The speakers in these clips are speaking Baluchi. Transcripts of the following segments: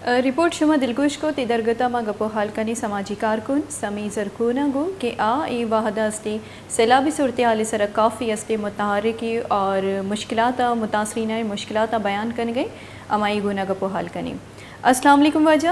رپورٹ شما دلگوش کت، اے درگت ءَ ما گپ ءُ ہال کنیں سماجی کارکن سمی زرکون ءَ گوں کہ آ اے وہد ءَ استیں سیلابی صورتحال ءِ سرا کافی استیں متحرک اور مشکلات ءَ، متاثرین ءِ مشکلات ءَ بیان کنگ ءَ، ہمائی گون ءَ گپ ءُ ہال کنیں۔ السلام علیکم واجہ۔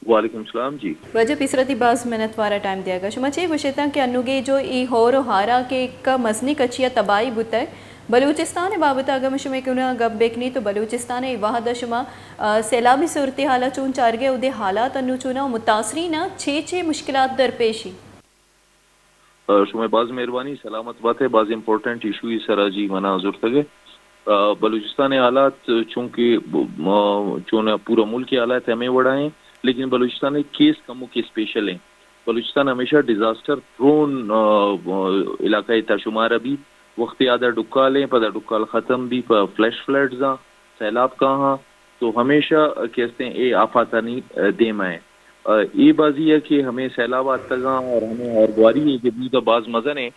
وعلیکم السلام جی۔ واجہ پیسرا تئی باز منت وار ءَ ٹائم دیگ ءَ۔ شما چے گوشتاں کہ انوگے جو اے ہور ءُ ہارا کہ یک مزنیں کچی ءَ تباہی بوتگ، بلوچستان ءِ بابت ءَ اگاں ما شمئے گون ءَ گپ بکنیں تو بلوچستان ءَ اے وہد ءَ شما، آ، سیلابی صورتحال ءَ چون چارگ ءَ، اودے حالات انو چون ءُ متاثرین ءَ چے چے مشکلات درپیش ایں؟ آ، شمئے باز مہربانی، سلامت بات ئے، باز امپورٹنٹ ایشو ءِ سرا جی منا زرتگ ئے۔ آ، بلوچستان ءِ حالات چونکہ ب-، ما-، چون پورا ملک ءِ حالات ہمے وڑا ایں، لیکن بلوچستان ءِ کیس کمو کہ اسپیشل ایں۔ بلوچستان ہمیشہ ڈیزاسٹر پرون، آ، علاقہ ءِ تہا شمار بی۔ وختے آدا ڈکال ایں، پدا ڈکال ختم بی، پہ فلیش فلڈز آں، سیلاب کاہاں، تو ہمیشہ کہ استیں اے آفاتانی، آ، دیم ءَ ایں۔ آ، اے بازی ءَ کہ ہمے سیلاب آتکگاں اور ہمے ہورگواری ءَ کہ بوتہ باز مزنیں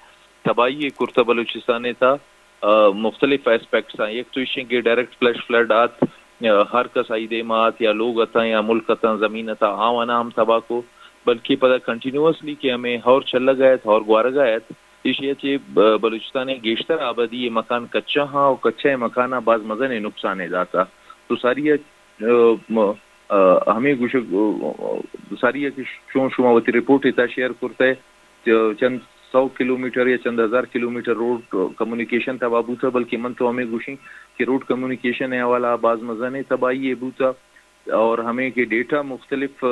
تباہی ءَ کرتہ بلوچستان ءِ تہا، آ، مختلف ایسپیکٹس آں۔ یک تو ایشیں کہ ڈائریکٹ فلیش فلڈ آت، آ، ہر کس آئی دیما آت یا لوگ اتاں یا ملک اتاں، زمین اتاں، آوانا ہم تباہ کو، بلکہ پدا کنٹینیوسلی کہ ہمے ہور چلگا ات، ہور گوارگا ات، ایشی ءَ چہ ب-، بلوچستان ءِ گیشتر آبادی ءِ مکان کچہ آں اور کچہ ءِ مکاناں باز مزنیں نقصانے داتہ۔ تو ساری ءَ، آ، م-، آ، ہمے گوشگ، آ، ساری ءَ کہ چون شما وتی رپورٹ ءِ تہا شیئر کرتہ، چ-، چند سو کلومیٹر یا چند ہزار کلومیٹر روڈ کمیونیکیشن تباہ بوتہ، بلکہ من تو ہمے گوشیں کہ روڈ کمیونیکیشن ءِ حوالہ ءَ باز مزنیں تباہی یے بوتہ اور ہمے کہ ڈیٹا مختلف، آ،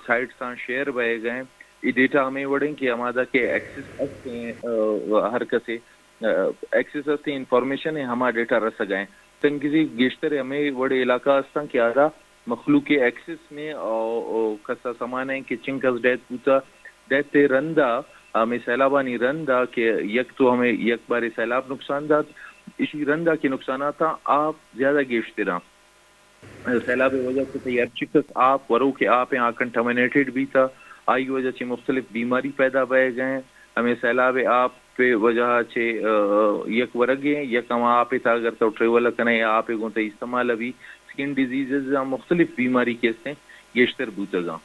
سائٹس آں شیئر بئیگ ءَ ایں، اے ڈیٹا ہمے وڑیں کہ ہمادا کہ ایکسس است ایں، آ، ہر کسے، آ، ایکسس است ایں انفارمیشن ءِ، ہما ڈیٹا رسگ ءَ ایں۔ تنگزی گیشتر ہمے وڑیں علاقہ استاں کہ آدا مخلوق ءِ ایکسس نے او، او کسا سما نہ ایں کہ چنکس ڈیتھ بوتہ، ڈیتھ ءِ رندا، ہمے سیلابانی رندا کہ یک تو ہمے یک بارے سیلاب نقصان دات، ایشی رندا کہ نقصانات آں، آ زیادہ گیشتر آں۔ سیلاب ءِ وجہ چہ تئی ہر چکس آپ، وروک ءِ آپ ایں، آ کنٹامینیٹڈ بیتہ، آئی وجہ چہ مختلف بیماری پیدا بئیگ ءَ ایں۔ ہمے سیلاب ءِ آپ ءِ وجہ چہ، آ، یک ورگے، یک ہما آپ ءِ تہا اگر تو ٹریول کنئے یا آپ ءِ گوں تئی استعمال بی، سکن ڈیزیزز آں، مختلف بیماری کہ استیں گیشتر بوتگ آں۔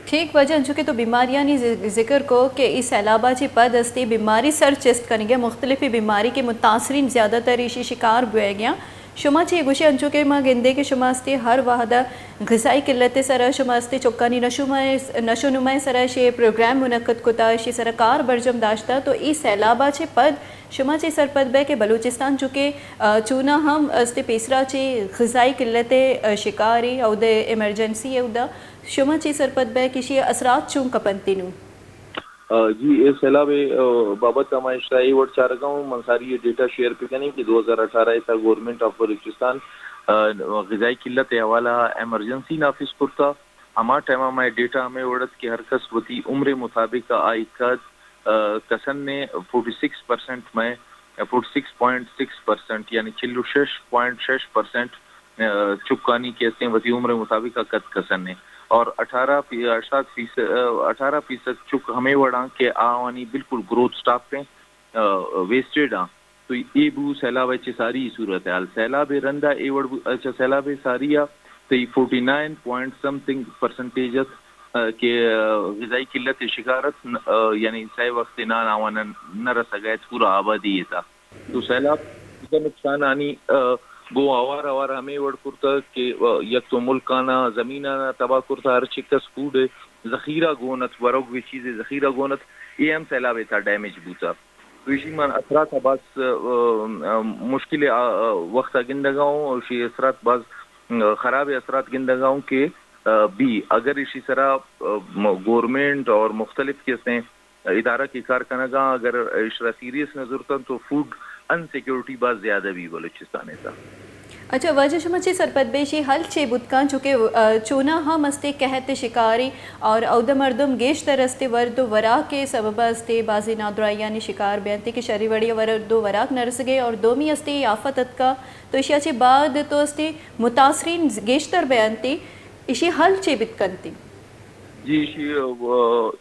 ٹھیک واجہ، انچو کہ تو بیماریانی ذ-، ذکر کو کہ اے سیلابا چہ پد استیں بیماری سر چست کنگ ءَ، مختلفیں بیماری کہ متاثرین زیادہ تر ایشی شکار بوئگ ءَ ایں۔ شما چے گوشے، انچو کہ ما گندیں کہ شما استیں ہر وہدا غذائی قلت ءِ سرا شما استیں چکانی نشو ما-، نشو نما ءِ سرا ایشی پروگرام منعقد کتہ، ایشی سرا کار برجم داشتہ، تو اے سیلابا چہ پد شما چے سرپد بئے کہ بلوچستان چونکہ، آ، چوناہا ہم استیں پیسرا چہ غذائی قلت ءِ، آ، شکار ایں، اود ءَ ایمرجنسی ایں، اود ءَ شما چے سرپد بئے کہ ایشی اثرات چون کپنتی نوں؟ آ، جی، اے سیلاب ءِ، آ، بابت ءَ ما اشرا اے وڑ چارگا اوں، من ساری ءَ ڈیٹا شیئر بکنیں کہ دو ہزار اٹھارہ ءِ تہا گورنمنٹ آف بلوچستان، آ، غذائی قلت ءِ حوالہ ءَ ایمرجنسی نافذ کرتہ۔ ہما ٹائم ءَ مئے ڈیٹا ہمے وڑ ات کہ ہر کس وتی عمر ءِ مطابق آئی قد، آ، کسن ءَ فورٹی سکس پرسنٹ مئے، forty six point six percent, یعنی چل و شش پوائنٹ شش پرسنٹ، آ، چکانی کہ استیں وتی عمر ءِ مطابق آ قد کسن ءَ۔ اور اٹھارہ فی-، ہشتاد فیصد، آ، اٹھارہ فیصد چک ہمے وڑاں کہ آوانی بالکل گروتھ سٹاپ ایں، آ، ویسٹڈ آں۔ تو اے بو سیلاب ءِ چہ ساری صورتحال۔ سیلاب ءِ رندا اے وڑ بو، اچھا، سیلاب ءِ ساری ءَ تئی forty nine point something percentage ات، آ، کہ، آ، غذائی قلت ءِ شکار ات، ن-، آ، یعنی سئے وخت ءِ نان آواناں نہ رسگ ءَ ات پورا آبادی ءِ تہا۔ تو سیلاب ءِ نقصانانی، آ، گوں آوار آوار ہمے وڑ کرتگ کہ، آ، یک تو ملکاناں زمیناناں تباہ کرتہ، ہر چکس فوڈ ءِ ذخیرہ گون ات، وروگ وچیز ءِ ذخیرہ گون ات، اے ہم سیلاب ءِ تہا ڈیمیج بوتہ۔ تو ایشی مان اثرات باز، آ، آ، مشکل، آ، آ، وخت ءَ گندگا اوں، ایشی اثرات باز، آ، خراب اثرات گندگا اوں کہ، آ، بی اگر ایشی سرا، آ، م-، گورنمنٹ اور مختلف کہ استیں ادارہ کہ کار کنگا، اگر ایشرا سیریس نہ زرتن تو فوڈ انسیکیورٹی باز زیادہ بی بلوچستان ءِ تہا۔ اچھا واجہ، شما چے سرپد بئے ایشی حل چے بوت کن؟ چونکہ، آ، چوناہا ہم استیں قحط ءِ شکار ایں اور اودا مردم گیشتر استیں ورد و وراک ءِ سبب ءَ استیں بازیں نادراہیانی شکار بینت کہ شری وڑی ءَ ورد و وراک نہ رسگ ءَ اور دومی استیں اے آفت اتکا تو ایشی ءَ چہ بعد تو استیں متاثرین گیشتر بینت، ایشی حل چے بیت کنت؟ جی، ایشی، آ،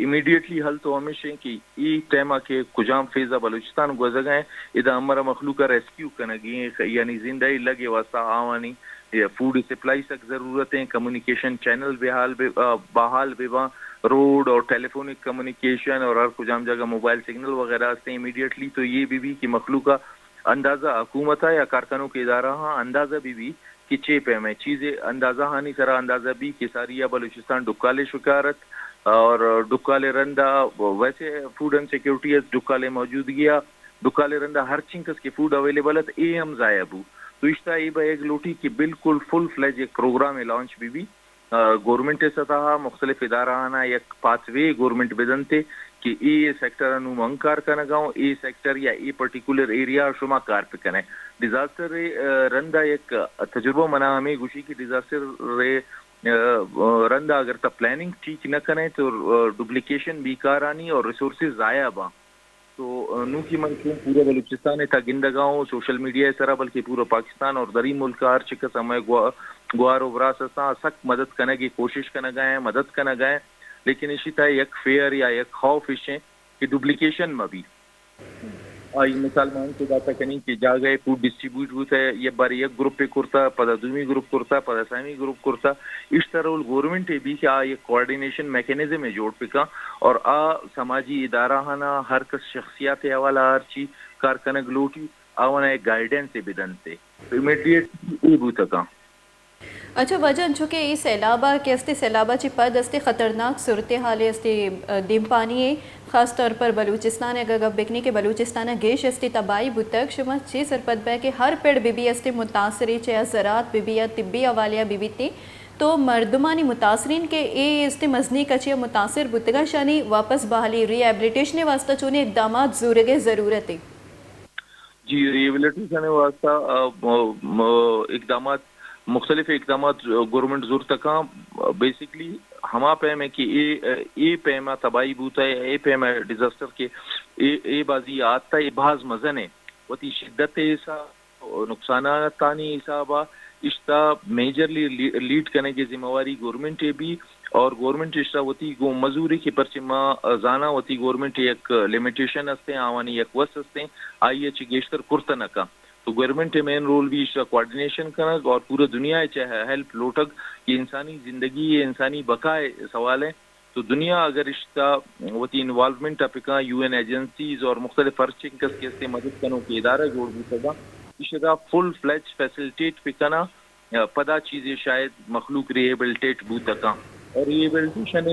امیڈیٹلی حل تو ہمیش ایں کہ اے ٹائم ءَ کہ کجام فیز ءَ بلوچستان گوزگ ءَ ایں، ادا ہمرا مخلوق ءَ ریسکیو کنگی ایں، یعنی زندہ لگ ءِ واسطہ آوانی یہ فوڈ سپلائی سک ضرورت ہیں، کمیونیکیشن چینل بحال بے، آ، بحال بے باں، روڈ اور ٹیلی فونک کمیونیکیشن اور ہر کجام جگہ موبائل سگنل وغیرہ ہستے ہیں امیڈیٹلی، تو یہ بھی بھی کہ مخلوق کا اندازہ حکومت یا کارکنوں کے ادارہ ہاں اندازہ بھی بھی کہ چے پیم ہے چیزیں اندازہ ہانی سرا اندازہ بھی کہ ساری یا بلوچستان ڈکالے شکارت اور ڈکالے رندا ویسے فوڈ انسیکیورٹی ہے، ڈکالے موجودگی ہے، ڈکالے رندا ہر چنکس کے فوڈ اویلیبل ہے، اے ہم ضائع بو۔ تو اشتا اے بہ ایک لوٹی کہ بالکل فل فلیج ایک پروگرام لانچ بی بی، آ، گورنمنٹ سطح مختلف ادارہ آنا یک پاتھ وے گورنمنٹ بدنتے کہ اے سیکٹر انو من کار کنگا ہوں، اے سیکٹر یا اے پرٹیکولر ایریا شما کار پہ کنے۔ ڈیزاسٹر، آ، رندا یک تجربہ منا ہمیں گوشی کہ ڈیزاسٹر رے، آ، رندا اگر تا پلاننگ ٹھیک نہ کنے تو، آ، ڈپلیکیشن بیکارانی اور ریسورسز ضائع باں۔ تو، آ، نوں کہ من چون پورا بلوچستان ء تا گندگا ہوں، سوشل میڈیا ء سرا، بلکہ پورا پاکستان اور دری ملک ء ہر چکس ہمے گوا-، گوار و براس استاں، سک مدد کنگ ء کوشش کنگا ہیں، مدد کنگا ہیں، لیکن اشی تا یک فیئر یا یک خوف اش ہیں کہ ڈپلیکیشن مہ بی۔ آئی مثال ما انچو داتا کنیں کہ جاگہ ء فوڈ ڈسٹریبیوٹ بوتا، یہ بارے یک گروپ ء کرتا، پدا دومی گروپ کرتا، پدا سیمی گروپ کرتا، اشتر رول گورنمنٹ ء بی کہ آ یک کوآرڈینیشن میکانزم ء جوڑ پکا اور آ سماجی ادارہ ہانا ہر کس شخصیات ء حوالہ ہر چی کار کنگ لوٹی، آوانا یک گائیڈنس ء بدنت ء امیڈیٹ ای بوتکاں۔ اچھا، واجہ انچو کہ اے سیلاب ء کہ استے، سیلاب ء چہ پد استے خطرناک صورتحالے استے، ء، دیمپانی ء خاص طور پر بلوچستان ء اگہ گپ بکنی کہ بلوچستان ء گیش استے تباہی بوتگ، شما چے سرپد بئے کہ ہر پڑ بہ بی استے متاثرے چہ زراعت بہ بی یا طبی حوالے ء بہ بیت، تو مردمانی متاثرین کہ اے استے مزنی کچے ء متاثر بوتگاں، شانی واپس بحالی، ری ہیبلیٹیشن ء واسطہ چونیں اقدامات زورگ ء ضرورت ء؟ جی، ریہیبلیٹیشن ء واسطہ، آ، م-، م-، اقدامات، مختلف اقدامات گورنمنٹ زورتکاں۔ بیسیکلی ہما پیم ہے کہ اے، اے پیم ء تباہی بوتا ہے، اے پیم ء ڈیزاسٹر کے اے، اے بازی آتا ہے، بھاز مزن ہے۔ وتی شدت ء حساب، نقصاناتانی حساب ء اشتا میجرلی لی-، لیڈ کنگ ء ذمہ واری گورنمنٹ ء بی اور گورنمنٹ اشتا وتی گوں مزوری کہ پرچہ ما زاناں وتی گورنمنٹ ء یک لمیٹیشن ہستیں، آوانی یک وس ہستیں، آئی ء چہ گیشتر کرت نہ کن۔ تو گورنمنٹ ء مین رول بھی ایشرا کوآرڈینیشن کنگ اور پورا دنیا ء چہ ہیلپ لوٹگ کہ انسانی زندگی ء انسانی بقا ء سوال ہے۔ تو دنیا اگر اشتا وتی انوالومنٹ ء پکاں، یو این ایجنسیز اور مختلف ہر چنکس کہ استے مدد کنوکیں ادارہ جوڑ بوتگاں، اشرا فل فلیج فیسلٹیٹ پکنا، پدا چیزے شاید مخلوق ریہیبلٹیٹ بوتکاں۔ اور ریہیبلٹیشن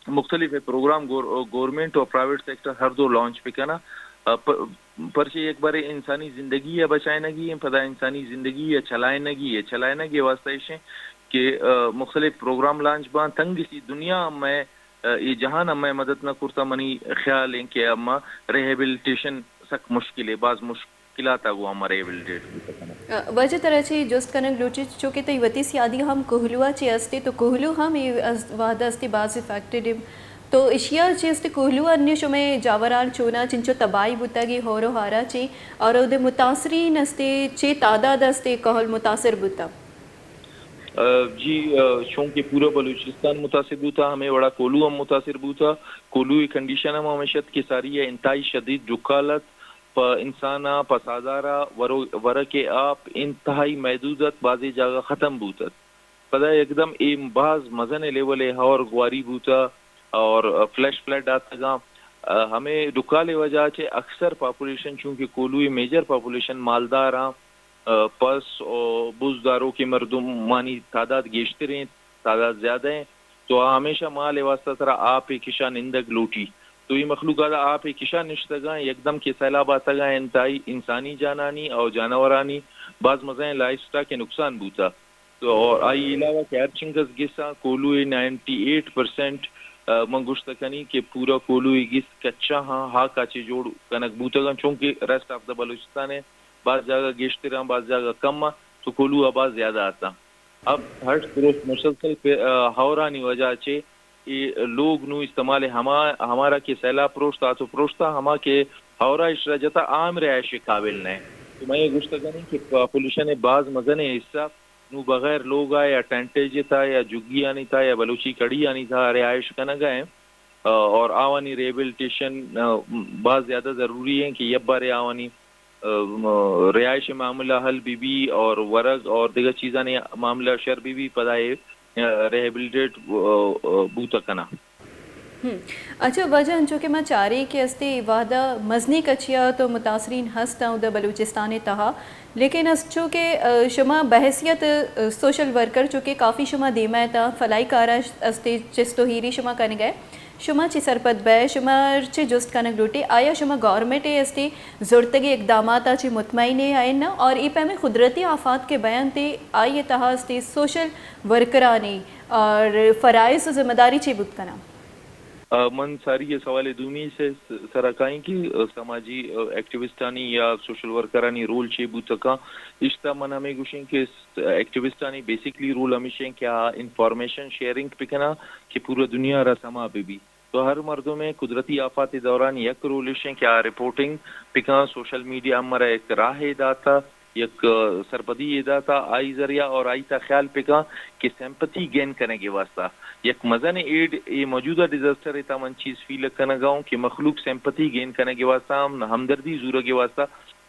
مختلف پروگرام گور-، گورنمنٹ اور پرائیویٹ سیکٹر ہر دو لانچ بکناں۔ ا، پ-، پرچہ یک بارے انسانی زندگی ء بچائینگی ہیں، پدا انسانی زندگی ء چلائینگی ء، چلائینگ ء واسطہ ایش ہیں کہ، ا، مختلف پروگرام لانچ باں۔ تنگ اسی دنیا ہم میں، ا، یہ جہان ہم میں مدد نہ کرتا، منی خیال ہیں کہ اما ریہیبلیٹیشن سک مشکل ہے، باز مشکل مشکلات ء گوں ہم ریہیبلیٹیٹ بوت کناں۔ ء، واجہ ترا چی جست کنگ لوٹیت، چونکہ تئی وتی سیادی ہم کوہلو ء چے استی، تو کوہلو ہم اے از-، وہد ء استی باز افیکٹڈ ایں۔ تو اشیا چے استی کوہلو ء انی شمئے جاوران چونا چنچو تباہی بوتگ اے ہور و ہارا چی، اور اودے متاثرین استی چے تعداد استی کہل متاثر بوتگ؟ ء، جی، ء، چونکہ پورا بلوچستان متاثر بوتا، ہمے وڑا کوہلو ہم متاثر بوتا۔ کوہلو ء کنڈیشن ہم ہمیش ات کہ ساری ء انتہائی شدید ڈکال ات۔ پہ انسان ء، پہ ساہدار ء ورو-، ورگ ء آپ انتہائی محدود ات، بازیں جاگہ ختم بوت ات۔ پدا یکدم اے باز مزن ء لیول ء ہور گواری بوت ء اور فلیش فلڈ آتگاں۔ ء ہمے ڈکال ء وجہ چہ اکثر پاپولیشن، چونکہ کوہلو ء میجر پاپولیشن مالدار آں، ء پس و بزداروکیں مردمانی تعداد گیشتر انت، تعداد زیادہ انت، تو آ ہمیشہ مال ء واسطہ سرا آپ ء کشا نندگ لوٹی۔ تو اے مخلوقات آپ ء کشا نشتگاں، یکدم کہ سیلاب آتگاں، انتہائی انسانی جانانی او جانورانی باز مزنیں لائف سٹاک ء نقصان بوتا۔ تو اور آئی علاوہ کہ ہر چنکس گساں کوہلو ء نائنٹی ایٹ پرسینٹ، ء، من گوشت کنی کہ پورا کوہلو ء گس کچا ہاں، ہاک ء چہ جوڑ کنگ بوتگاں، چونکہ ریسٹ آف دا بلوچستان ء باز جاگہ گیشتر آں، باز جاگہ کم آں، تو کوہلو ء باز زیادہ آتاں۔ اب ہرش درست مسلسل پہ، ء، ہورانی وجہ چہ اے لوگ نوں استعمال ہما، ہمارا کہ سیلاب پروشت آ تو پروشتا، ہما کہ ہورا اشرا جتا عام رہائش قابل نہ۔ تو میں گوشتگانی کہ پاپولیشن باز مزن حصہ نوں بغیر لوگ ء یا ٹینٹ ء جتا یا جھگیانی تھا یا بلوچی کڑیانی تھا رہائش کنگ ء انت، ء، اور آوانی ریہیبلیٹیشن، ء، باز زیادہ ضروری ہیں کہ یک بارے آوانی رہائش معاملہ حل بی بی اور ورگ اور دگہ چیزانی معاملہ شر بی بی، پدا اے ریہیبلیٹیٹ بوتا کنا۔ اچھا واجہ، انچو کہ ما چاری کہ استی وہدہ مزنی کچیا تو متاثرین ہستاں ادا بلوچستان تہا، لیکن انچو کہ شما بحیثیت سوشل ورکر چو کہ کافی شما دیما اتاں، فلاحی کارا استی چست و ہیری شما کنگئے، شما چی سرپد بئے؟ شما چی جست کنگ لوٹی؟ آیا شما گورنمنٹ استی زرتگی اقداماتا چی مطمئن ئے یا نہ؟ اور ای پیمیں قدرتی آفات کہ بینتی آئی تہا استی سوشل ورکرانی اور فرائض و ذمہ داری چی بوت کناں؟ من ساری ء سوال دومی سے سرا کائیں کہ سماجی ایکٹیوسٹانی یا سوشل ورکرانی رول چے بوتکاں؟ اشتا من ہمیں گوشیں کہ ایکٹیوسٹانی بیسکلی رول ہمیشیں کہ آ انفارمیشن شیئرنگ پکناں کہ پورا دنیا را سما بہ بی۔ تو ہر مردم قدرتی آفات دوران یک رول اشیں کہ آ رپورٹنگ پکاں، سوشل میڈیا ہم مرا یک راہ داتا، یک سرپدی یے داتا آئی ذریعہ اور آئی تا خیال پکاں کہ سمپتی گین کنگے واسطہ یک مزن ایڈ اے موجودہ ڈیزاسٹر تا من چیز فیل کنگا ہوں کہ مخلوق سمپتی گین کنگے واسطہ ہم ہمدردی زورگے واسطہ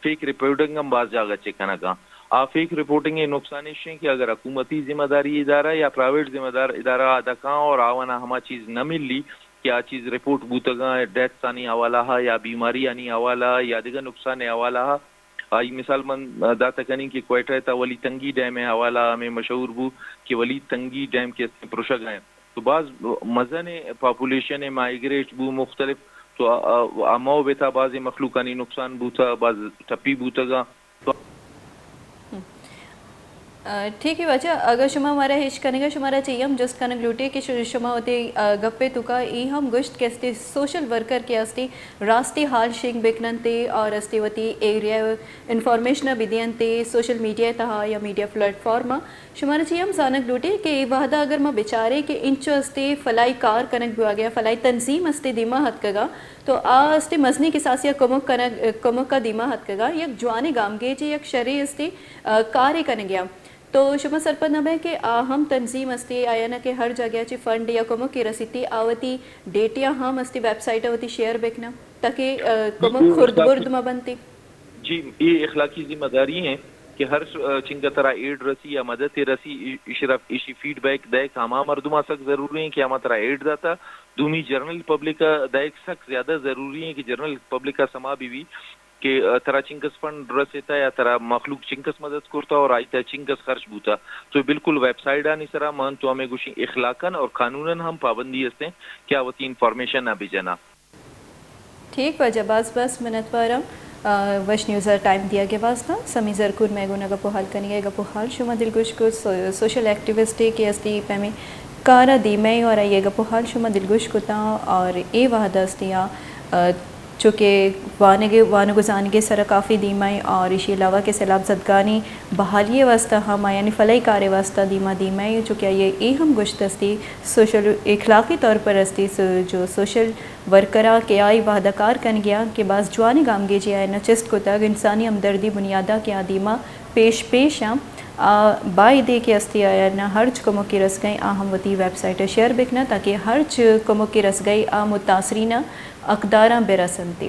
فیک رپورٹنگ ہم باز جاگہ چے کنگا۔ آ فیک رپورٹنگ اے نقصان اشیں کہ اگر حکومتی ذمہ داری ادارہ یا پرائیویٹ ذمہ دار ادارہ آ دکاں اور آوانا ہما چیز نہ ملی کہ آ چیز رپورٹ بوتگاں، ڈیتھس آنی حوالہ ہا یا بیماری آنی حوالہ ہا یا دگہ نقصان حوالہ ہا۔ آئی مثال من داتا کنیں کہ کوئٹہ تا ولی تنگی ڈیم حوالہ ہمیں مشہور بو کہ ولی تنگی ڈیم کہ استیں پروشگ ہیں تو باز مزن پاپولیشن مائگریٹ بو مختلف تو ہمو بتا باز مخلوقانی نقصان بوتا، باز ٹپی بوتگاں۔ ٹھیک ہے واجہ، اگہ شما مارا ہچ کنگا، شمارا چہ اے ہم جست کنگ لوٹی کہ شما وتی گپے توکا اے ہم گوشت کہ استی سوشل ورکر کہ استی راستی حال شنگ بکننتے اور استی وتی ایریا انفارمیشن بدینتے سوشل میڈیا تہا یا میڈیا پلیٹ فارم۔ شمارا چہ اے ہم زانگ لوٹی کہ اے وہدا اگر ما بچارے کہ انچو استی فلائی کار کنگ بواگیا، فلائی تنظیم استی دیما ہتکگا، تو آ استی مزنی کساسیا کمک کنگ، کمکا دیما ہتکگا، یک جوانیں گامگیجے، یک شرے استی کارے کنگیا۔ تو شما سرپد نہ بئے کہ آ ہم تنظیم استی، آیانا کہ ہر جاگہ چہ فنڈ یا کمکے رسیتی، آ وتی ڈیٹیا ہم استی ویب سائٹ وتی شیئر بکناں تاکہ کمک خرد برد مہ بنتی۔ جی، اے اخلاقی ذمہ داری ہیں کہ ہر چنگا ترا ایڈ رسی یا مدد رسی، اشرا اشی فیڈ بیک دئے کہ ہما مردما سک ضروری ہیں کہ ہما ترا ایڈ داتا، دومی جنرل پبلک دئے سک زیادہ ضروری ہیں کہ جنرل پبلک سما بی بی کہ ترا چنکس فنڈ رسیتا یا ترا مخلوق چنکس مدد کرتا اور آئی تا چنکس خرچ بوتا۔ تو بالکل ویب سائٹ آنی سرا من تو ہمیں گوشیں اخلاقا اور قانونا ہم پابندی استیں کہ آ وتی انفارمیشن نہ بجنا۔ ٹھیک واجہ، باز باز منتواراں وش نیوزا ٹائم دیگے واسطہ۔ سمی زرکور مئے گونا گپ و حال کنگے، گپ و حال شما دلگوش کو سوشل ایکٹیوسٹے کہ استی پیمیں کارا دیمے اور آئی گپ و حال شما دلگوش کتا اور اے وہدا استی آ چونکہ وانگ وانگ و زانگ سرا کافی دیما ایں اور ایشی علاوہ کہ سیلاب زدگانی بحالی واسطہ ہم یعنی فلاحی کارے واسطہ دیما دیما ایں، چونکہ آئی اے ہم گوشت استی سوشل اخلاقی طور پر استی جو سوشل ورکرا کہ آئی وہدہ کار کنگیا کہ باز جوانیں گامگیجے آئینا چست کتگ، انسانی ہمدردی بنیادا کہ آ دیما پیش پیش آں، آ بائدے کہ استی آیانا ہرچ کمکے رسگئیں آ ہم وتی ویب سائٹا شیئر بکناں تاکہ ہرچ کمکے رسگئیں آ متاثریناں حقداراں برسنتی۔